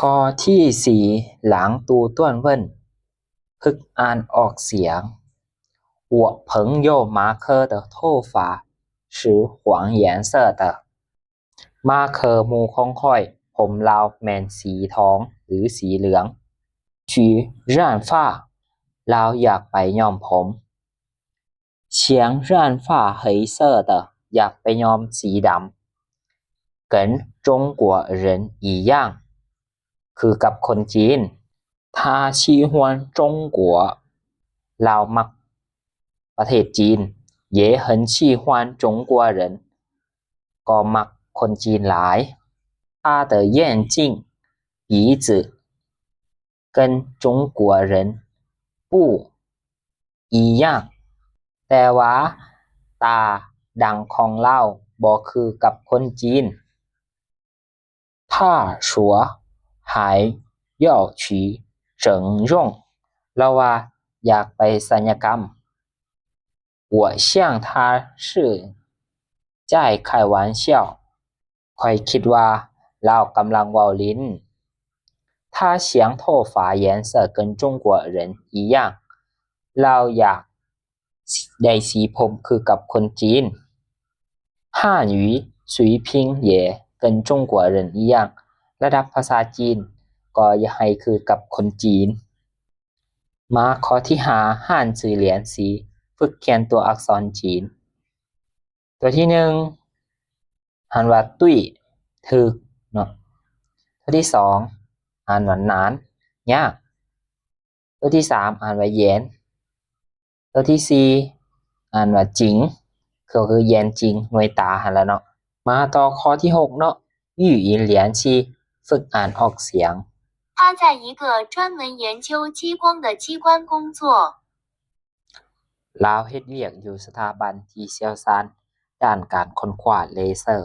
ຂໍ້ທີສີ່ หลัง读段文 ຝຶກອ່ານອອກສຽງ. 我朋友马克的头发是黄颜色的. ມາເຄີໝູ່ຂອງຂ້ອຍ ຜົມລາວແມ່ນສີທອງ ຫຼື ສີເຫຼືອງ. 去染发 ລາວຢາກໄປຍ້ອມຜົມ. 想染发黑色的 ຢາກໄປຍ້ອມສີດຳ. 跟中国人一样 ຄືກັບຄົນຈີນ. 他喜欢中国 ລາວມັກປະເທດຈີນ. 也很喜欢中国人 ກໍມັກຄົນຈີນຫຼາຍ. 他的眼睛、鼻子跟中国人不一样 ແຕ່ວ່າຕາດັງຂອງລາວບໍ່ຄືກັບຄົນຈີນ. 他说还要去整容 ລາວວ່າຢາກໄປສັນຍະກຳ. 我想他是在开玩笑 ຂ້ອຍຄິດວ່າລາວກຳລັງເວົ້າຫຼິ້ນ. 他想头发颜色跟中国人一样 ລາວຢາກໄດ້ສີຜົມຄືກັບຄົນຈີນ. 汉语水平也跟中国人一样 ລະດັບພາສາຈີນກໍໃຫ້ຄືກັບຄົນຈີນ. ມາຂໍ້ທີຫ້າ 汉字练习 ຝຶກຂຽນຕົວອັກສອນຈີນ. ຕົວທີໜຶ່ງ ອ່ານວ່າຕຸ້ຍ ຖືກເນາະ. ຕົວທີສອງ ອ່ານວ່າໜານ ຍາກ. ຕົວທີສາມ ອ່ານວ່າແຢນ. ຕົວທີສີ່ ອ່ານວ່າຈິງ ກໍຄືແຢນຈິງ ໜ່ວຍຕາຫັ້ນລະເນາະ. ມາຕໍ່ຂໍ້ທີຫົກເນາະ 语音练习 ຝຶກອ່ານອອກສຽງ. 他在一个专门研究激光的机关工作. ລາວເຮັດວຽກຢູ່ສະຖາບັນທີ່ຊ່ຽວຊານດ້ານການຄົ້ນຄວ້າເລເຊີ.